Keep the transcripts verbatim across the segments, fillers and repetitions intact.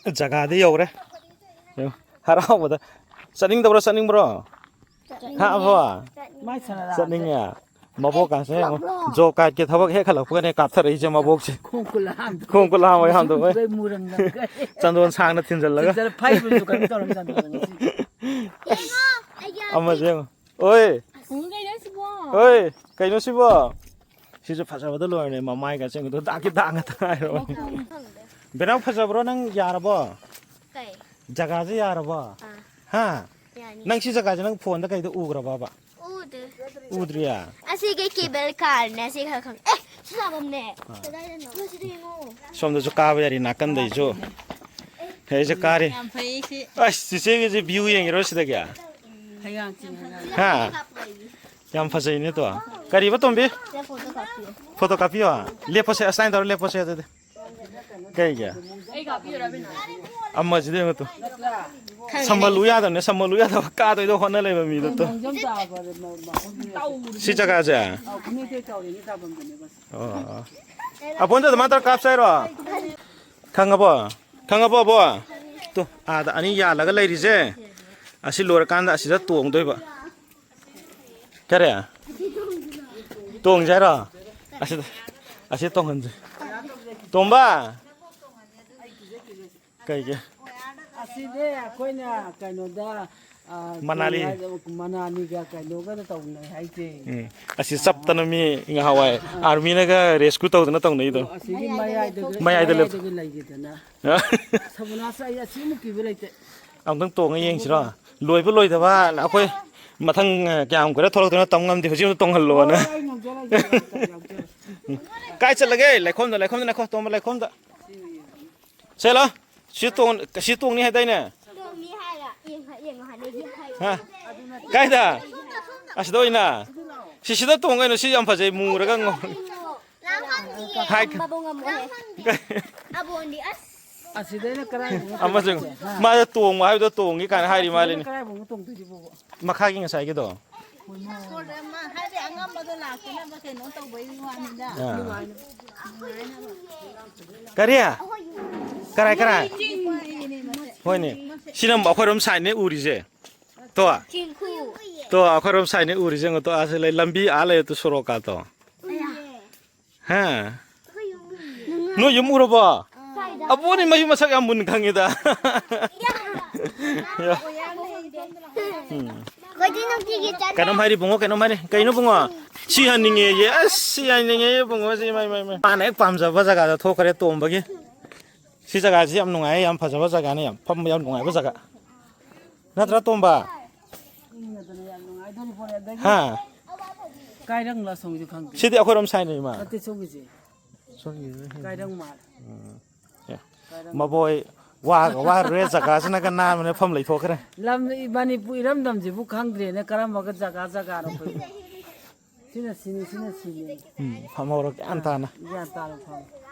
ꯖꯒꯥꯗꯤ ꯌꯧꯔꯦ꯫ ꯌꯦꯡꯉꯣ, ꯍꯔꯥꯎꯕꯗ꯫ ꯆꯠꯅꯤꯡꯗꯕ꯭ꯔꯣ, ꯆꯠꯅꯤꯡꯕ꯭ꯔꯣ? ꯍꯥ, ꯑꯕꯣ? ꯃꯥꯏ ꯁꯅꯥꯗꯥꯁꯦ꯫ ꯆꯠꯅꯤꯡꯉꯦ꯫ ꯃꯕꯣꯛ ꯀꯥꯁꯦ ꯌꯦꯡꯉꯣ꯫ ꯖꯣꯕ ꯀꯥꯔꯗꯀꯤ ꯊꯕꯛ ꯍꯦꯛ ꯍꯜꯂꯛꯄꯒꯅꯦ ꯀꯥꯞꯊꯔꯛꯏꯁꯦ ꯃꯕꯣꯛꯁꯦ꯫ ꯈꯣꯡ ꯈꯨꯠ ꯍꯥꯝꯗꯣꯛꯑꯦ꯫ ꯈꯣꯡ ꯈꯨꯠ ꯍꯥꯝꯃꯣꯏ ꯍꯥꯝꯗꯣꯛꯑꯣꯏ꯫ ꯃꯨꯁꯨꯛ ꯃꯨꯁꯨꯛ ꯃꯨꯔꯝꯗꯅ꯫ ꯆꯟꯗꯣꯟ ꯁꯥꯡꯅ ꯊꯤꯟꯖꯜꯂꯒ꯫ ꯊꯤꯟꯖꯜꯂ ꯐꯩꯕꯁꯨ ꯀꯩꯅꯣ ꯇꯧꯔꯝ ꯆꯟꯗꯣꯟ ꯉꯁꯤ꯫ ꯑꯃꯁꯦ ꯌꯦꯡꯉꯣ꯫ ꯑꯣꯏ꯫ ꯎꯝ, ꯀꯩꯅꯣ ꯁꯤꯕꯣ? ꯑꯣꯏ, ꯀꯩꯅꯣ ꯁꯤꯕꯣ? ꯁꯤꯁꯨ ꯐꯖꯕꯗ ꯂꯣꯏꯔꯦ, ꯃꯃꯥꯏꯒ ꯆꯦꯡꯗꯣ ꯗꯥꯛꯀꯤ ꯗꯥꯛ ꯉꯥꯛꯇ ꯉꯥꯏꯔꯕꯅꯦ꯫ ꯕꯦꯅꯥꯎ, ꯐꯖꯕ꯭ꯔꯣ? ꯅꯪ ꯌꯥꯔꯕꯣ? ꯀꯩ? ꯖꯒꯥꯁꯦ ꯌꯥꯔꯕꯣ? ꯑꯥ꯫ ꯍꯥ? ꯌꯥꯅꯤ꯫ ꯅꯪ ꯁꯤ ꯖꯒꯥꯁꯦ ꯅꯪ ꯐꯣꯟꯗ ꯀꯩꯗ ꯎꯈ꯭ꯔꯕꯕ? ꯎꯗꯦ꯫ ꯎꯗ꯭ꯔꯤꯌꯥ? ꯑꯁꯤꯒꯤ ꯀꯦꯕꯜ ꯀꯥꯔꯅꯦ, ꯑꯁꯤ ꯈꯔ ꯈꯪ-, ꯑꯦ, ꯁꯤ ꯂꯥꯛꯐꯝꯅꯦ꯫ ꯑꯥ꯫ ꯀꯗꯥꯏꯗꯅꯣ? ꯁꯤꯗ ꯌꯦꯡꯉꯣ꯫ ꯁꯣꯝꯗꯁꯨ ꯀꯥꯕ ꯌꯥꯔꯤ, ꯅꯥꯀꯟꯗꯩꯁꯨ꯫ ꯑꯩꯁꯦ ꯀꯥꯔꯤ꯫ ꯌꯥꯝ ꯐꯩ ꯁꯤ꯫ ꯑꯁ, ꯆꯤꯆꯦꯒꯤꯁꯦ ꯚ꯭ꯌꯨ ꯌꯦꯡꯉꯤꯔꯣ ꯁꯤꯗꯒꯤ? ꯍꯩꯉꯥꯡ ꯆꯤꯡꯉꯒ꯫ ꯍꯥ? ꯌꯥꯝ ꯐꯖꯩꯅꯦ ꯇꯣ꯫ ꯀꯔꯤꯕ ꯇꯣꯝꯕꯤ? ꯁꯤꯗ ꯐꯣꯇꯣ ꯀꯥꯞꯄꯤꯌꯣ꯫ ꯐꯣꯇꯣ ꯀꯥꯞꯄꯤꯌꯣ? ꯂꯦꯞꯄꯁꯦ, ꯑꯁꯥꯏꯟ ꯇꯧꯔ ꯂꯦꯞꯄꯁꯦ ꯑꯗꯨꯗꯤ꯫ ꯀꯩꯒꯤ? ꯑꯩ ꯀꯥꯞꯄꯤꯌꯨꯔꯥ, ꯕꯤꯅꯥ? ꯑꯃꯁꯤꯗ ꯌꯦꯡꯉꯨ ꯇꯨ꯫ ꯅꯠꯇ꯭ꯔꯥ? ꯁꯝꯍꯜꯂꯨ ꯌꯥꯗꯕꯅꯦ, ꯁꯝꯍꯜꯂꯨ ꯌꯥꯗꯕ ꯀꯥꯗꯣꯏꯗꯣ ꯍꯣꯠꯅ ꯂꯩꯕ ꯃꯤꯗꯣ ꯇꯨ꯫ ꯃꯣꯡꯖꯝ ꯇꯥꯕ ꯃꯐꯝꯗꯨꯅꯦ꯫ ꯁꯤ ꯖꯒꯥꯁꯦ? ꯑꯧ, ꯈꯨꯅꯨꯡ ꯇꯦꯛ ꯇꯧꯔꯦꯅꯦ ꯇꯥꯐꯝꯗꯨꯅꯦꯕ꯫ ꯑꯣ꯫ ꯑꯕꯣꯟꯗ ꯑꯗꯨꯃꯥꯏꯅ ꯇꯧꯔ ꯀꯥꯞꯁꯦ ꯍꯥꯏꯔꯣ? ꯈꯪꯉꯕꯣ? ꯈꯪꯉꯕꯣ, ꯑꯕꯣ? ꯇꯨ, ꯑꯥꯗ ꯑꯅꯤ ꯌꯥꯜꯂꯒ ꯂꯩꯔꯤꯁꯦ, ꯑꯁꯤ ꯂꯣꯏꯔꯀꯥꯟꯗ ꯑꯁꯤꯗ ꯇꯣꯡꯗꯣꯏꯕ꯫ ꯀꯔꯤ? ꯇꯣꯡꯁꯦ ꯍꯥꯏꯔꯣ? ꯑꯁꯤꯗ, ꯑꯁꯤꯗ ꯇꯣꯡꯍꯟꯁꯦ꯫ ꯇꯣꯝꯕ! ꯀꯩꯒꯤ? ꯑꯁꯤꯗꯤ ꯑꯩꯈꯣꯏꯅ ꯀꯩꯅꯣꯗ, ꯑ, ꯃꯅꯥꯂꯤ꯫ ꯀꯔꯤ ꯍꯥꯏꯗꯣ, ꯃꯅꯥꯂꯤꯒ ꯀꯩꯅꯣꯒꯗ ꯇꯧꯅꯩ ꯍꯥꯏꯁꯦ꯫ ꯎꯝ꯫ ꯑꯁꯤ ꯆꯞꯇꯅ ꯃꯤ ꯉꯍꯥꯟꯋꯥꯏ ꯑꯥ꯫ ꯑꯥꯔꯃꯤꯅꯒ ꯔꯦꯁꯀ꯭ꯌꯨ ꯇꯧꯗꯅ ꯇꯧꯅꯩꯗꯣ꯫ ꯑꯣ, ꯑꯁꯤꯒꯤ ꯃꯌꯥꯏꯗꯒ, ꯃꯌꯥꯏꯗ ꯂꯦꯞ-, ꯃꯌꯥꯏꯗꯒ ꯂꯩꯈꯤꯗꯅ꯫ ꯁꯃꯨꯅꯥꯁꯨ ꯑꯩ ꯑꯁꯤꯃꯨꯛ ꯀꯤꯕ ꯂꯩꯇꯦ꯫ ꯑꯃꯨꯛꯇꯪ ꯇꯣꯡꯉ ꯌꯦꯡꯁꯤꯔꯣ? ꯂꯣꯏꯕ ꯂꯣꯏꯗꯕ ꯑꯩꯈꯣꯏ ꯃꯊꯪ, ꯑ, ꯀꯌꯥꯝ ꯀꯨꯏꯔ ꯊꯣꯛꯂꯛꯇꯣꯏꯅꯣ ꯇꯝ ꯉꯝꯗꯦ꯫ ꯍꯧꯖꯤꯛ ꯑꯃꯨꯛ ꯇꯣꯡꯍꯜꯂꯣꯅ꯫ ꯍꯣꯏ, ꯍꯣꯏ, ꯌꯥꯎꯖꯔꯛꯑꯒꯦ, ꯌꯥꯎꯖꯔꯛꯑꯒꯦ꯫ ꯀꯥꯏ ꯆꯠꯂꯒꯦ? ꯂꯩꯈꯣꯝꯗ, ꯂꯩꯈꯣꯝꯗ, ꯂꯩꯈꯣꯝ, ꯇꯣꯝꯕ ꯂꯩꯈꯣꯝꯗ꯫ ꯁꯦ ꯂꯥꯎ꯫ ꯁꯤ ꯇꯣꯡ-, ꯁꯤ ꯇꯣꯡꯅꯤ ꯍꯥꯏꯗꯥꯏꯅꯦ? ꯇꯣꯡꯅꯤ ꯍꯥꯏꯔ, ꯌꯦꯡꯉ-, ꯌꯦꯡꯉꯣ ꯍꯥꯏꯅꯦ, ꯌꯦꯡꯉꯣ ꯍꯥꯏꯔ꯫ ꯍꯥ? ꯀꯥꯏꯗ? ꯑꯁꯤꯗ ꯑꯣꯏꯅ? ꯁꯤ ꯁꯤꯗ ꯇꯣꯡ ꯀꯩꯅꯣ, ꯁꯤ ꯌꯥꯝ ꯐꯖꯩ, ꯃꯨꯔꯒ ꯉꯧ-, ꯂꯥꯡꯐꯝꯗꯤ ꯍꯥꯏ-, ꯇꯝꯕꯕꯨ ꯉꯝꯃꯣꯏꯍꯦ꯫ ꯑꯕꯣꯟꯗꯤ ꯑꯁ꯫ ꯑꯁꯤꯗꯩꯅ ꯀꯔꯥꯏꯐꯥꯎꯅꯣ ꯑꯃꯁꯨ ꯇꯣꯡꯗꯣꯏꯁꯦ? ꯍꯥ? ꯃꯥꯗ ꯇꯣꯡꯕ ꯍꯥꯏꯕꯗꯣ ꯇꯣꯡꯒꯦ ꯀꯥꯏꯅ ꯍꯥꯏꯔꯤ ꯑꯁꯤꯗꯩꯅ ꯃꯥꯜꯂꯤꯅꯦ꯫ ꯀꯔꯥꯏꯐꯥꯎꯅꯣ ꯇꯣꯡꯗꯣꯏꯁꯤꯕꯣ? ꯃꯈꯥꯒꯤ ꯉꯁꯥꯏꯒꯤꯗꯣ꯫ ꯁꯣꯔꯗ ꯑꯃ ꯍꯥꯏꯗꯤ ꯑꯉꯝꯕꯗꯣ ꯂꯥꯛꯇꯅꯕ ꯀꯩꯅꯣ ꯇꯧꯕꯩ ꯋꯥꯅꯤꯗ꯫ ꯑꯥ꯫ ꯀꯔꯤ? ꯀꯔꯥꯏ, ꯀꯔꯥꯏ? ꯍꯣꯏꯅꯦ꯫ ꯁꯤꯅ ꯑꯃꯨꯛ ꯑꯩꯈꯣꯏꯔꯣꯝ ꯁꯥꯏꯠꯅꯦ ꯎꯔꯤꯁꯦ꯫ ꯇꯣ꯫ ꯆꯤꯡꯈꯨ꯫ ꯇꯣ, ꯑꯩꯈꯣꯏꯔꯣꯝ ꯁꯥꯏꯠꯅꯦ ꯎꯔꯤꯁꯦ꯫ ꯌꯦꯡꯉꯣ ꯇꯣ, ꯑꯥ ꯁꯤ ꯂꯩ, ꯂꯝꯕꯤ ꯑꯥ ꯂꯩ ꯇꯣ, ꯁꯣꯔꯣꯛꯀꯥ ꯇꯣ꯫ ꯍꯥ? ꯅꯣꯏ ꯌꯨꯝ ꯎꯔꯕꯣ? ꯀꯥꯏꯗ? ꯑꯕꯣꯅꯤ ꯃꯌꯨꯝ ꯃꯁꯛ ꯌꯥꯝ ꯃꯨꯟꯅ ꯈꯪꯉꯤꯗ꯫ ꯑꯩꯈꯣꯏꯗꯤ ꯅꯨꯡꯇꯤꯒꯤ ꯆꯠꯂꯦ꯫ ꯀꯩꯅꯣꯝ ꯍꯥꯏꯔꯤ ꯕꯨꯡꯉꯣ, ꯀꯩꯅꯣꯝ ꯍꯥꯏꯔꯤ꯫ ꯀꯩꯅꯣ ꯕꯨꯡꯉꯣ? ꯁꯤ ꯍꯟꯅꯤꯡꯉꯦꯌꯦ꯫ ꯑꯁ, ꯁꯤ ꯍꯟꯅꯤꯡꯉꯦꯌꯦ ꯕꯨꯡꯉꯣꯁꯤ꯫ ꯏꯃꯥꯏ, ꯏꯃꯥꯏ, ꯏꯃꯥꯏ꯫ ꯃꯥꯅ ꯍꯦꯛ ꯄꯥꯝꯖꯕ ꯖꯒꯥꯗ ꯊꯣꯛꯈ꯭ꯔꯦ ꯇꯣꯝꯕꯒꯤ꯫ ꯁꯤ ꯖꯒꯥꯁꯤ ꯌꯥꯝ ꯅꯨꯡꯉꯥꯏꯌꯦ, ꯌꯥꯝ ꯐꯖꯕ ꯖꯒꯥꯅꯤ, ꯌꯥꯝ ꯐꯝꯕ ꯌꯥꯝ ꯅꯨꯡꯉꯥꯏꯕ ꯖꯒꯥ꯫ ꯅꯠꯇ꯭ꯔꯥ, ꯇꯣꯝꯕ? ꯏꯪꯉꯗꯅ ꯌꯥꯝ ꯅꯨꯡꯉꯥꯏꯗꯣꯔꯤ ꯄꯣꯠꯅꯤ꯫ ꯑꯗꯒꯤ ꯍꯥ? ꯀꯥꯏꯔꯪꯂꯥ ꯁꯣꯝꯒꯤꯁꯦ ꯈꯪꯗꯦ꯫ ꯁꯤꯗꯤ ꯑꯩꯈꯣꯏꯔꯣꯝ ꯁꯥꯏꯠꯅꯦ, ꯏꯃꯥ꯫ ꯅꯠꯇꯦ, ꯁꯣꯝꯒꯤꯁꯦ꯫ ꯁꯣꯝꯒꯤꯁꯤꯅ ꯍꯦꯟꯅ ꯀꯥꯏꯔꯪ ꯃꯥꯜꯂꯦ꯫ ꯎꯝ꯫ ꯑꯦ, ꯀꯥꯏꯔꯪ ꯃꯕꯣꯏ ꯋꯥꯒ ꯋꯥꯔꯨꯔꯦ, ꯖꯒꯥꯁꯤꯅꯒ ꯅꯥꯟꯕꯅꯦ, ꯐꯝ ꯂꯩꯊꯣꯛꯈ꯭ꯔꯦ꯫ ꯂꯝ, ꯃꯅꯤꯄꯨꯔ ꯏꯔꯝꯗꯝꯁꯤꯕꯨ ꯈꯪꯗ꯭ꯔꯦꯅꯦ, ꯀꯔꯝꯕꯒ ꯖꯒꯥ ꯖꯒꯥꯅꯣ ꯑꯩꯈꯣꯏꯕꯨ? ꯁꯤꯅ ꯁꯤꯅꯤ, ꯁꯤꯅ ꯁꯤꯅꯤ꯫ ꯎꯝ, ꯐꯝꯍꯧꯔꯣ ꯒ꯭ꯌꯥꯟ ꯇꯥꯅ꯫ ꯒ꯭ꯌꯥꯟ ꯇꯥꯅ ꯐꯝ꯫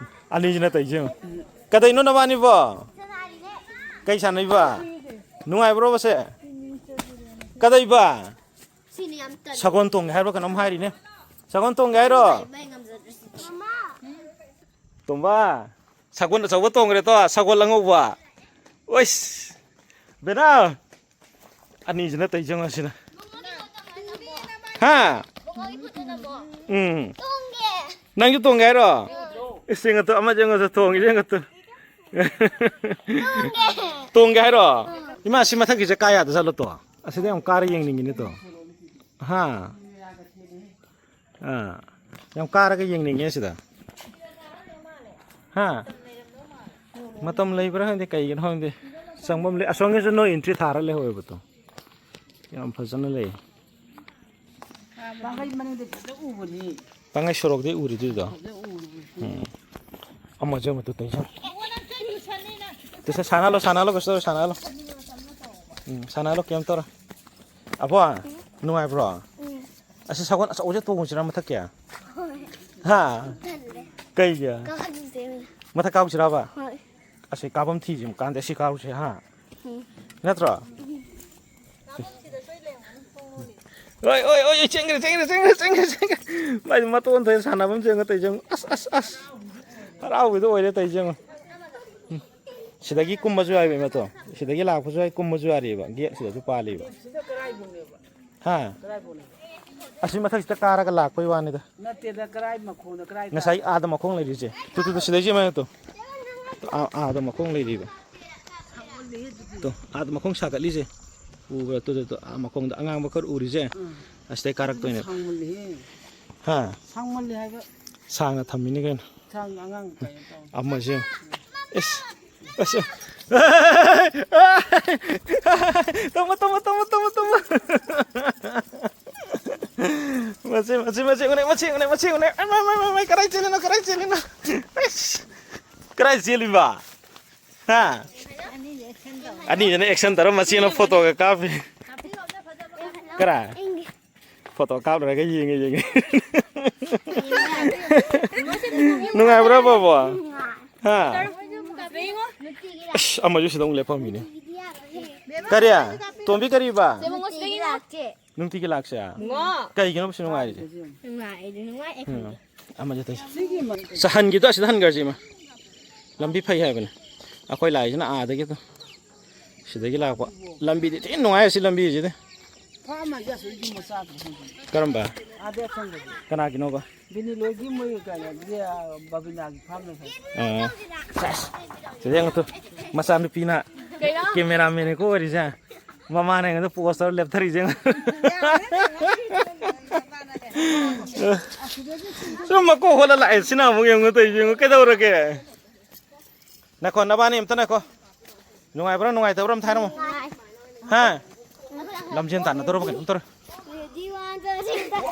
ꯑꯅꯤꯁꯤꯅ ꯇꯧꯔꯤꯁꯦ ꯌꯦꯡꯉꯣ꯫ ꯀꯗꯩꯅꯣ ꯅꯕꯥꯅꯤꯕꯣ? ꯀꯩ ꯁꯥꯟꯅꯩꯕ? ꯅꯨꯡꯉꯥꯏꯕ꯭ꯔꯣ ꯃꯁꯦ? ꯀꯗꯩꯕ? ꯁꯤꯅ ꯌꯥꯝ ꯇꯜꯂꯤ꯫ ꯁꯒꯣꯜ ꯇꯣꯡꯒꯦ ꯍꯥꯏꯕ꯭ꯔꯣ ꯀꯩꯅꯣꯝ ꯍꯥꯏꯔꯤꯅꯦ꯫ ꯁꯒꯣꯜ ꯇꯣꯡꯒꯦ ꯍꯥꯏꯔꯣ? ꯃꯩ ꯉꯝꯖꯗ꯭ꯔꯦ ꯁꯤꯗꯤ꯫ ꯇꯣꯝꯕ, ꯁꯒꯣꯜ ꯑꯆꯧꯕ ꯇꯣꯡꯈ꯭ꯔꯦ ꯇꯣ, ꯁꯒꯣꯜ ꯑꯉꯧꯕ꯫ ꯑꯣꯏꯁ, ꯕꯦꯅꯥꯎ, ꯑꯅꯤꯁꯤꯅ ꯇꯧꯔꯤꯁꯦ ꯌꯦꯡꯉꯣ ꯁꯤꯅ꯫ ꯍꯥ? ꯎꯝ꯫ ꯅꯪꯁꯨ ꯇꯣꯡꯒꯦ ꯍꯥꯏꯔꯣ? ꯏꯁ, ꯌꯦꯡꯉꯣ ꯇꯨ, ꯑꯃ ꯌꯦꯡꯉꯣ ꯇꯨ, ꯇꯣꯡꯉꯤꯁꯦ ꯌꯦꯡꯉꯣ ꯇꯨ꯫ ꯇꯣꯡꯒꯦ ꯍꯥꯏꯔꯣ? ꯏꯃꯥ, ꯁꯤ ꯃꯊꯛꯀꯤꯁꯦ ꯀꯥ ꯌꯥꯗ ꯆꯠꯂꯣ ꯇꯣ꯫ ꯑꯁꯤꯗ ꯌꯥꯝ ꯀꯥꯔ ꯌꯦꯡꯅꯤꯡꯉꯤꯅꯦ ꯇꯣ꯫ ꯍꯥ? ꯑꯥ, ꯌꯥꯝ ꯀꯥꯔꯒ ꯌꯦꯡꯅꯤꯡꯉꯦ ꯁꯤꯗ꯫ ꯍꯥ? ꯃꯇꯝ ꯂꯩꯕ꯭ꯔꯥ ꯈꯪꯗꯦ, ꯀꯩꯒꯤꯅꯣ ꯈꯪꯗꯦ꯫ ꯆꯪꯐꯝ ꯂꯩ꯫ ꯑꯁꯣꯝꯒꯤꯁꯨ no entry ꯊꯥꯔ ꯂꯩꯍꯧꯋꯦꯕ ꯇꯣ꯫ ꯌꯥꯝ ꯐꯖꯅ ꯂꯩ꯫ ꯄꯥꯡꯒꯩ ꯃꯅꯤꯡꯗ ꯐꯖ ꯎꯕꯅꯤ꯫ ꯄꯥꯡꯒꯩ ꯁꯣꯔꯣꯛꯇꯩ ꯎꯔꯤꯗꯨꯗꯣ꯫ ꯐꯖ ꯎꯕꯅꯤ꯫ ꯎꯝ꯫ ꯑꯃꯁꯨ ꯑꯃ ꯇꯨ ꯇꯩꯁꯟ꯫ ꯇꯨꯁꯟ, ꯁꯥꯟꯅꯍꯜꯂꯣ, ꯁꯥꯟꯅꯍꯜꯂꯣ, ꯀꯩꯁꯨ ꯇꯧꯔꯣꯏ, ꯁꯥꯟꯅꯍꯜꯂꯣ꯫ ꯎꯝ, ꯁꯥꯟꯅꯍꯜꯂꯣ, ꯀꯩꯝ ꯇꯧꯔꯣꯏ꯫ ꯑꯕꯣ, ꯅꯨꯡꯉꯥꯏꯕ꯭ꯔꯣ? ꯎꯝ꯫ ꯑꯁꯤ ꯁꯒꯣꯜ ꯑꯆꯧꯕꯁꯦ ꯇꯣꯡꯉꯨꯁꯤꯔꯥ ꯃꯊꯛꯀꯤ? ꯍꯣꯏ꯫ ꯍꯥ? ꯇꯜꯂꯦ꯫ ꯀꯩꯒꯤ? ꯀꯥꯈꯠꯂꯨꯁꯦ ꯑꯣꯏꯅ꯫ ꯃꯊꯛ ꯀꯥꯔꯨꯁꯤꯔꯕ? ꯍꯣꯏ꯫ ꯑꯁꯤ ꯀꯥꯐꯝ ꯊꯤꯁꯤ ꯀꯥꯟꯗ ꯑꯁꯤ ꯀꯥꯔꯨꯁꯦ, ꯍꯥ? ꯎꯝ꯫ ꯅꯠꯇ꯭ꯔꯣ? ꯎꯝ꯫ ꯑꯣꯏ, ꯑꯣꯏ, ꯑꯣꯏ, ꯆꯦꯟꯈ꯭ꯔꯦ, ꯆꯦꯟꯈ꯭ꯔꯦ, ꯆꯦꯟꯈ꯭ꯔꯦ, ꯆꯦꯟꯈ꯭ꯔꯦ, ꯆꯦꯟꯈ꯭ꯔꯦ꯫ ꯃꯥꯏ ꯃꯇꯣꯟ ꯊꯣꯛꯑꯦ, ꯁꯥꯟꯅꯐꯝ ꯆꯦꯟꯒ ꯇꯧꯔꯤꯁꯦ ꯌꯦꯡꯉꯨ꯫ ꯑꯁ, ꯑꯁ, ꯑꯁ꯫ ꯍꯔꯥꯎꯕꯤꯗꯣ ꯑꯣꯏꯔꯦ ꯇꯧꯔꯤꯁꯦ ꯌꯦꯡꯉꯨ꯫ ꯎꯝ꯫ ꯁꯤꯗꯒꯤ ꯀꯨꯝꯕꯁꯨ ꯌꯥꯏꯕ ꯏꯃꯥꯇꯣ꯫ ꯁꯤꯗꯒꯤ ꯂꯥꯛꯄꯁꯨ ꯌꯥꯏ, ꯀꯨꯝꯕꯁꯨ ꯌꯥꯔꯤꯕ꯫ ꯒꯦꯠ ꯁꯤꯗꯁꯨ ꯄꯥꯜꯂꯤꯕ꯫ ꯁꯤꯗ ꯀꯔꯥꯏꯕꯨꯛꯅꯦꯕ? ꯍꯥ? ꯀꯔꯥꯏꯕꯨꯛꯅꯦꯕ? ꯑꯁꯤ ꯃꯊꯛꯁꯤꯗ ꯀꯥꯔꯒ ꯂꯥꯛꯄꯩ ꯋꯥꯅꯤꯗ꯫ ꯅꯠꯇꯦꯗ, ꯀꯔꯥꯏ ꯃꯈꯣꯡꯗ, ꯀꯔꯥꯏ ꯉꯁꯥꯏ ꯀꯥꯏꯗ? ꯑꯥꯗ ꯃꯈꯣꯡ ꯂꯩꯔꯤꯁꯦ꯫ ꯇꯨ, ꯇꯨ, ꯇꯨ, ꯁꯤꯗꯩꯁꯦ ꯏꯃꯥꯇꯣ꯫ ꯇꯨ, ꯑꯥ, ꯑꯥꯗ ꯃꯈꯣꯡ ꯂꯩꯔꯤꯕ꯫ ꯁꯥꯡꯃꯜꯂꯦꯍꯦ ꯑꯗꯨꯗꯤ꯫ ꯇꯨ, ꯑꯥꯗ ꯃꯈꯣꯡ ꯁꯥꯒꯠꯂꯤꯁꯦ꯫ ꯎꯕ꯭ꯔꯥ? ꯇꯨ, ꯇꯨ, ꯇꯨ, ꯑꯥ ꯃꯈꯣꯡꯗ ꯑꯉꯥꯡꯕ ꯈꯔ ꯎꯔꯤꯁꯦ꯫ ꯎꯝ꯫ ꯑꯁꯤꯗꯩ ꯀꯥꯔꯛꯇꯣꯏꯅꯦꯕ꯫ ꯁꯥꯡꯃꯜꯂꯦꯍꯦ꯫ ꯍꯥ? ꯁꯥꯡꯃꯜꯂꯦ ꯍꯥꯏꯕ꯫ ꯁꯥꯡꯅ ꯊꯝꯃꯤꯅꯤ ꯀꯩꯅꯣ꯫ ꯁꯥꯡꯅ ꯑꯉꯥꯡ ꯀꯩꯅꯣ ꯇꯧ꯫ ꯑꯃꯁꯦ ꯌꯦꯡꯉꯨ꯫ ꯏꯁ꯫ ꯑꯁ꯫ ꯇꯣꯝꯕ, ꯇꯣꯝꯕ, ꯇꯣꯝꯕ, ꯇꯣꯝꯕ, ꯇꯣꯝꯕ꯫ ꯃꯁꯤ, ꯃꯁꯤ, ꯃꯁꯤ ꯎꯅꯦ, ꯃꯁꯤ ꯎꯅꯦ, ꯃꯁꯤ ꯎꯅꯦ꯫ ꯑꯃ, ꯑꯃ, ꯑꯃ, ꯑꯃ, ꯀꯗꯥꯏ ꯆꯦꯜꯂꯤꯅꯣ, ꯀꯗꯥꯏ ꯆꯦꯜꯂꯤꯅꯣ? ꯑꯁ꯫ ꯀꯗꯥꯏ ꯆꯦꯜꯂꯤꯕ? ꯍꯥ? ꯑꯅꯤꯗꯨꯅ action ꯇꯧꯔ ꯃꯆꯦꯅ photoꯒ ꯀꯥꯞꯄꯤ꯫ ꯀꯔꯥꯏ? Photo ꯀꯥꯞꯂꯨꯔꯒ ꯌꯦꯡꯉꯦ, ꯌꯦꯡꯉꯦ꯫ ꯅꯨꯡꯉꯥꯏꯕ꯭ꯔꯥ, ꯕꯣꯕꯣ? ꯍꯥ? ꯑꯁ, ꯑꯃꯁꯨ ꯁꯤꯗ ꯑꯃꯨꯛ ꯂꯦꯞꯄꯝꯃꯤꯅꯦ꯫ ꯀꯔꯤ? ꯇꯣꯝꯕꯤ ꯀꯔꯤꯕ? ꯅꯨꯡꯇꯤꯒꯤ ꯂꯥꯛꯁꯦ꯫ ꯅꯨꯡꯇꯤꯒꯤ ꯂꯥꯛꯁꯦ? ꯕꯨꯡꯉꯣ꯫ ꯀꯩꯒꯤꯅꯣ ꯁꯤ ꯅꯨꯡꯉꯥꯏꯔꯤꯁꯦ? ꯅꯨꯡꯉꯥꯏ, ꯑꯩꯗꯤ ꯅꯨꯡꯉꯥꯏ꯫ ꯎꯝ꯫ ꯑꯃꯁꯦ ꯇꯧꯁꯦ꯫ ꯁꯤ ꯍꯟꯈꯤꯗꯣ ꯑꯁꯤꯗ ꯍꯟꯈ꯭ꯔꯁꯤ ꯏꯃꯥ꯫ ꯂꯝꯕꯤ ꯐꯩ ꯍꯥꯏꯕꯅꯦ꯫ ꯑꯩꯈꯣꯏ ꯂꯥꯛꯏꯁꯤꯅ ꯑꯥꯗꯒꯤ ꯑꯗꯨꯝ꯫ ꯁꯤꯗꯒꯤ ꯂꯥꯛꯄ꯫ ꯂꯝꯕꯤꯗꯤ ꯊꯤꯅ ꯅꯨꯡꯉꯥꯏ ꯁꯤ ꯂꯝꯕꯤꯁꯤꯗꯤ꯫ ꯐꯥꯝ ꯍꯥꯏꯁꯦ ꯑꯁꯣꯏꯒꯤ ꯃꯆꯥꯗꯣ ꯈꯪꯗꯦ꯫ ꯀꯔꯝꯕ? ꯑꯥꯗ ꯑꯁꯣꯝꯗꯗꯤ꯫ ꯀꯅꯥꯒꯤꯅꯣꯕ? ꯕꯤꯅꯤꯂꯣꯏꯒꯤ ꯃꯣꯏ ꯀꯩꯅꯣꯒꯤ, ꯑ, ꯕꯕꯤꯅꯥꯒꯤ ꯐꯥꯝ ꯂꯩ ꯍꯥꯏ꯫ ꯑꯥ꯫ ꯁꯦꯁ꯫ ꯁꯤꯗ ꯌꯦꯡꯉꯨ ꯇꯨ꯫ ꯃꯆꯥꯅꯨꯄꯤꯅ ꯀꯩꯅꯣ? Cameramanꯅꯤꯀꯣ ꯑꯣꯏꯔꯤꯁꯦ꯫ ꯃꯃꯥꯅ ꯑꯩꯉꯣꯟꯗ pose ꯇꯧꯔ ꯂꯦꯞꯊꯔꯤꯁꯦ꯫ ꯁꯨꯝ ꯃꯀꯣꯛ ꯍꯣꯜꯂ ꯂꯥꯛꯑꯦ꯫ ꯁꯤꯅ ꯑꯃꯨꯛ ꯌꯦꯡꯉꯨ ꯇꯧꯔꯤꯁꯦ, ꯌꯦꯡꯉꯨ꯫ ꯀꯩꯗꯧꯔꯒꯦ? ꯅꯈꯣ, ꯅꯕꯥꯅꯤ ꯑꯝꯇ ꯅꯈꯣ꯫ ꯅꯨꯡꯉꯥꯏꯕ꯭ꯔꯥ, ꯅꯨꯡꯉꯥꯏꯇꯕ꯭ꯔꯥ ꯑꯝꯇ ꯍꯥꯏꯔꯝꯃꯣ꯫ ꯍꯥ? ꯂꯝꯖꯦꯟ ꯇꯥꯟꯅꯗꯧꯔꯕ ꯀꯩꯅꯣꯝ ꯇꯧꯔꯦ꯫ Ready, one, two, three, start꯫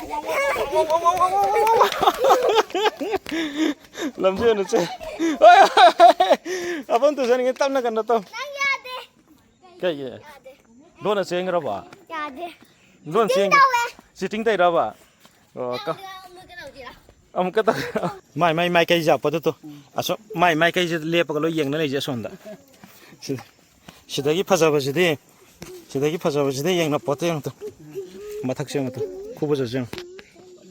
ꯂꯝꯖꯦꯟ ꯑꯁꯦ꯫ ꯍꯣꯏ, ꯍꯣꯏ, ꯍꯣꯏ꯫ ꯑꯄꯟ ꯇꯨꯁꯟꯅꯤꯡꯉꯦ, ꯇꯞꯅ ꯀꯩꯅꯣ ꯇꯧ꯫ ꯅꯪ ꯌꯥꯗꯦ꯫ ꯀꯩꯒꯤ? ꯌꯥꯗꯦ꯫ ꯂꯣꯟꯅ ꯆꯦꯟꯈ꯭ꯔꯕ? ꯌꯥꯗꯦ꯫ ꯂꯣꯟ cheating ꯆꯦꯟ-, ꯇꯧꯋꯦ꯫ Cheating ꯇꯧꯔꯕ? ꯑꯣ, ꯀ-, ꯑꯃꯨꯛꯀ ꯇꯧꯁꯤꯔꯥ? ꯑꯃꯨꯛꯀ ꯇꯧ-, ꯃꯥꯏ, ꯃꯥꯏ, ꯃꯥꯏꯀꯩꯁꯦ ꯌꯥꯄꯣꯠꯇꯦ ꯇꯨ꯫ ꯑꯁꯣꯝ, ꯃꯥꯏ, ꯃꯥꯏꯀꯩꯁꯦ ꯂꯦꯞꯄꯒ ꯂꯣꯏ ꯌꯦꯡꯅ ꯂꯩꯁꯦ ꯑꯁꯣꯝꯗ꯫ ꯁꯤ-, ꯁꯤꯗꯒꯤ ꯐꯖꯕꯁꯤꯗꯤ, ꯁꯤꯗꯒꯤ ꯐꯖꯕꯁꯤꯗꯤ ꯌꯦꯡꯅ ꯄꯣꯠꯇꯦ ꯌꯦꯡꯉꯨ ꯇꯨ꯫ ꯃꯊꯛꯁꯦ ꯌꯦꯡꯉꯨ ꯇꯨ꯫ ꯈꯨꯐꯖꯁꯦ ꯌꯦꯡꯉꯨ꯫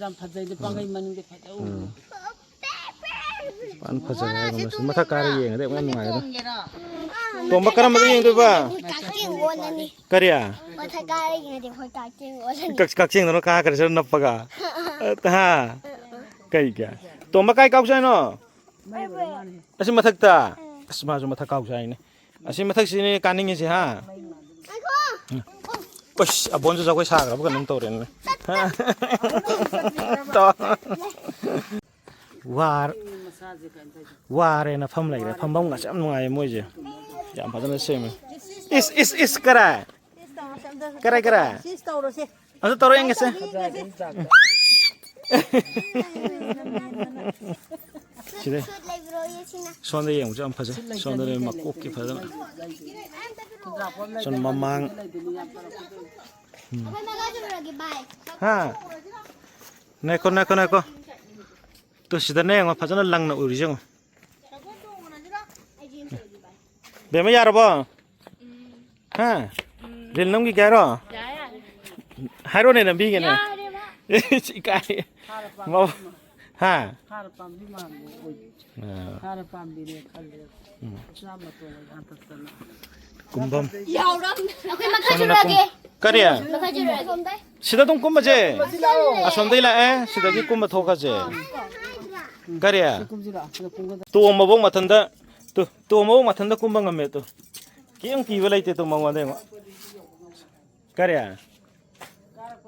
ꯌꯥꯝ ꯐꯖꯩꯗ, ꯄꯥꯡꯒꯩ ꯃꯅꯤꯡꯗ ꯐꯖ ꯎꯔꯦ꯫ ꯎꯝ꯫ ꯐꯖꯅ ꯐꯖꯔꯦ ꯍꯥꯏꯕ ꯃꯁꯤ꯫ ꯃꯊꯛ ꯀꯥꯔ ꯌꯦꯡꯉꯗꯤ ꯑꯃꯨꯛ ꯍꯦꯟꯅ ꯅꯨꯡꯉꯥꯏꯒꯗ꯭ꯔꯥ? ꯇꯣꯡꯒꯦꯔꯣ? ꯇꯣꯝꯕ ꯀꯔꯝꯕꯗ ꯌꯦꯡꯗꯣꯏꯕ? ꯀꯛꯆꯦꯡ ꯑꯣꯜꯂꯅꯤ꯫ ꯀꯔꯤ? ꯃꯊꯛ ꯀꯥꯔ ꯌꯦꯡꯉꯗꯤ ꯑꯩꯈꯣꯏ ꯀꯛꯆꯦꯡ ꯑꯣꯜꯂꯅꯤ꯫ ꯀꯛ-, ꯀꯛꯆꯦꯡꯗꯨꯅ ꯀꯥꯈ꯭ꯔꯁꯤꯔ ꯅꯞꯄꯒ? ꯍꯥ? ꯀꯩꯒꯤ? ꯇꯣꯝꯕ ꯀꯥꯏ ꯀꯥꯎꯁꯦ ꯍꯥꯏꯅꯣ? ꯑꯁꯤ ꯃꯊꯛꯇ? ꯑꯁ, ꯃꯥꯁꯨ ꯃꯊꯛ ꯀꯥꯎꯁꯦ ꯍꯥꯏꯅꯦ꯫ ꯑꯁꯤ ꯃꯊꯛꯁꯤꯅꯦ ꯀꯥꯅꯤꯡꯉꯤꯁꯦ, ꯍꯥ? ꯉꯥꯏꯈꯣ꯫ ꯑꯁ, ꯑꯕꯣꯟꯁꯨ ꯖꯒꯣꯏ ꯁꯥꯈ꯭ꯔꯕ ꯀꯩꯅꯣꯝ ꯇꯧꯔꯦꯅꯦ꯫ ꯋꯥꯔ-, ꯋꯥꯔꯦꯅ ꯐꯝ ꯂꯩꯔꯦ꯫ ꯐꯝꯐꯝꯒꯁꯦ ꯌꯥꯝ ꯅꯨꯡꯉꯥꯏꯌꯦ ꯃꯣꯏꯁꯦ꯫ ꯌꯥꯝ ꯐꯖꯅ ꯁꯦꯝꯃꯦ꯫ ꯏꯁ, ꯏꯁ, ꯏꯁ, ꯀꯔꯥꯏ? ꯀꯔꯥꯏ, ꯀꯔꯥꯏ? ꯁꯤꯁ ꯇꯧꯔꯁꯦ꯫ ꯑꯝꯇ ꯇꯧꯔ ꯌꯦꯡꯒꯦꯁꯦ꯫ ꯁꯤꯗꯩ꯫ ꯁꯨꯠ ꯂꯩꯕ꯭ꯔꯣ, ꯌꯦ ꯁꯤꯅ? ꯁꯣꯝꯗ ꯌꯦꯡꯕꯁꯨ ꯌꯥꯝ ꯐꯖꯩ꯫ ꯁꯣꯝꯗ ꯂꯩ ꯃꯀꯣꯛꯀꯤ ꯐꯖꯅ꯫ ꯁꯣꯝ ꯃꯃꯥꯡ꯫ ꯎꯝ꯫ ꯑꯩꯈꯣꯏ ꯃꯉꯥ ꯆꯠꯂꯨꯔꯒꯦ, bye꯫ ꯍꯥ? ꯅꯥꯏꯈꯣ, ꯅꯥꯏꯈꯣ, ꯅꯥꯏꯈꯣ꯫ ꯇꯨ ꯁꯤꯗꯅꯦ ꯌꯦꯡꯉꯣ, ꯐꯖꯅ ꯂꯪꯅ ꯎꯔꯤꯁꯦ ꯌꯦꯡꯉꯣ꯫ ꯕꯦꯝꯃ, ꯌꯥꯔꯕꯣ? ꯍꯥ? ꯔꯤꯜ ꯅꯝꯈꯤꯒꯦ ꯍꯥꯏꯔꯣ? ꯌꯥꯔꯦ, ꯌꯥꯔꯦ꯫ ꯍꯥꯏꯔꯣꯅꯦ, ꯅꯝꯕꯤꯒꯦꯅꯦ꯫ ꯌꯥꯔꯦꯕ꯫ ꯏꯀꯥꯏ꯫ ꯃꯧ-, ꯍꯥ? ꯍꯥꯔ ꯄꯥꯝꯕꯤ ꯃꯥꯟꯕ ꯑꯣꯏ-, ꯑꯥ꯫ ꯍꯥꯔ ꯄꯥꯝꯕꯤꯅꯦ ꯈꯜꯂꯦ꯫ ꯎꯝ꯫ ꯃꯆꯥ ꯃꯇꯣꯟ ꯍꯟꯇꯛꯇꯅ꯫ ꯀꯨꯝꯐꯝ꯫ ꯌꯥꯎꯔꯝ-, ꯑꯩꯈꯣꯏ ꯃꯈꯥ ꯁꯣꯝꯗꯅ ꯀꯨꯝ-, ꯆꯠꯂꯨꯔꯒꯦ꯫ ꯀꯔꯤ? ꯃꯈꯥ ꯆꯠꯂꯨꯔꯒꯦ꯫ ꯁꯤꯗ ꯑꯗꯨꯝ ꯀꯨꯝꯃꯁꯦ꯫ ꯑꯁꯣꯝꯗꯩ ꯂꯥꯛꯑꯦ, ꯁꯤꯗꯒꯤ ꯀꯨꯝꯕ ꯊꯣꯛꯈ꯭ꯔꯁꯦ꯫ ꯀꯔꯤ? ꯁꯤ ꯀꯨꯝꯁꯤ ꯂꯥꯛꯑꯣ, ꯁꯤꯗ ꯀꯨꯝꯒꯗꯕ꯫ ꯇꯣꯝꯕꯐꯧ ꯃꯊꯟꯇ, ꯇꯨ, ꯇꯣꯝꯕꯐꯧ ꯃꯊꯟꯇ ꯀꯨꯝꯕ ꯉꯝꯃꯦ, ꯇꯨ꯫ ꯀꯩꯝ ꯀꯤꯕ ꯂꯩꯇꯦ, ꯇꯨ, ꯃꯉꯣꯟꯗ ꯌꯦꯡꯉꯣ꯫ ꯀꯔꯤ?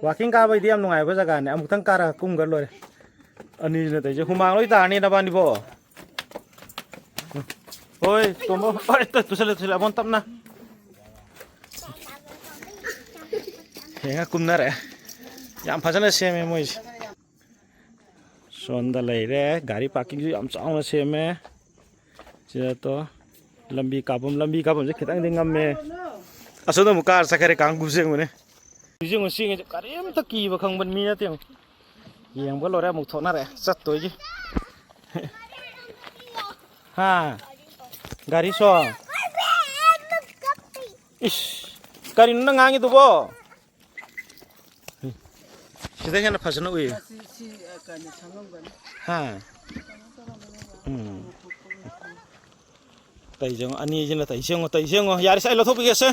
Walking ꯀꯥꯕꯩꯗꯤ ꯌꯥꯝ ꯅꯨꯡꯉꯥꯏꯕ ꯖꯒꯥꯅꯦ꯫ ꯑꯃꯨꯛꯇꯪ ꯀꯥꯔꯒ ꯀꯨꯝꯒ꯭ꯔ ꯂꯣꯏꯔꯦ꯫ ꯑꯅꯤꯁꯤꯅ ꯇꯧꯔꯤꯁꯦ꯫ ꯍꯨꯃꯥꯡ ꯂꯣꯏ ꯇꯥꯔꯅꯤ ꯅꯕꯥꯅꯤꯕꯣ꯫ ꯍꯣꯏ, ꯇꯣꯝꯕ꯫ ꯍꯣꯏ, ꯇꯨ-, ꯇꯨꯁꯜꯂꯦ, ꯇꯨꯁꯜꯂꯦ꯫ ꯑꯕꯣꯟ ꯇꯞꯅ꯫ ꯍꯦꯡꯉ ꯀꯨꯝꯅꯔꯛꯑꯦ꯫ ꯌꯥꯝ ꯐꯖꯅ ꯁꯦꯝꯃꯦ ꯃꯣꯏꯁꯦ꯫ ꯁꯣꯝꯗ ꯂꯩꯔꯦ꯫ ꯒꯥꯔꯤ parkingꯁꯨ ꯌꯥꯝ ꯆꯥꯎꯅ ꯁꯦꯝꯃꯦ꯫ ꯁꯤꯗ ꯇꯣ ꯂꯝꯕꯤ ꯀꯥꯐꯝ, ꯂꯝꯕꯤ ꯀꯥꯐꯝꯁꯦ ꯈꯤꯇꯪꯗꯤ ꯉꯝꯃꯦ꯫ ꯑꯁꯣꯝꯗ ꯑꯃꯨꯛ ꯀꯥꯔ ꯆꯠꯈ꯭ꯔꯦ ꯀꯥꯡꯕꯨꯁꯦ ꯌꯦꯡꯉꯨꯅꯦ꯫ ꯍꯧꯖꯤꯛ ꯌꯦꯡꯉꯨ, ꯁꯤꯉꯩꯁꯦ ꯀꯔꯤꯝꯇ ꯀꯤꯕ ꯈꯪꯕ ꯃꯤ ꯅꯠꯇꯦ ꯌꯦꯡꯉꯨ꯫ ꯌꯦꯡꯕ ꯂꯣꯏꯔꯦ ꯑꯃꯨꯛ ꯊꯣꯛꯅꯔꯛꯑꯦ ꯆꯠꯇꯣꯏꯒꯤ꯫ ꯍꯥ? ꯒꯥꯔꯤ ꯁꯣ? ꯏꯁ! ꯀꯔꯤꯅꯣ ꯅꯪ ꯉꯥꯡꯉꯤꯗꯨꯕꯣ? ꯁꯤꯗ ꯍꯦꯟꯅ ꯐꯖꯅ ꯎꯏ꯫ ꯁꯤ, ꯁꯤ, ꯑ, ꯀꯩꯅꯣ, ꯁꯪꯉꯝꯒꯅꯤ꯫ ꯍꯥ? ꯀꯩꯅꯣ ꯇꯧꯔꯝꯒꯅꯦꯕ꯫ ꯎꯝ꯫ ꯇꯩꯁꯦ ꯌꯦꯡꯉꯣ, ꯑꯅꯤꯁꯤꯅ ꯇꯩꯁꯦ ꯌꯦꯡꯉꯣ, ꯇꯩꯁꯦ ꯌꯦꯡꯉꯣ꯫ ꯌꯥꯔꯦꯁꯦ, ꯑꯩ ꯂꯧꯊꯣꯛꯄꯤꯒꯦꯁꯦ꯫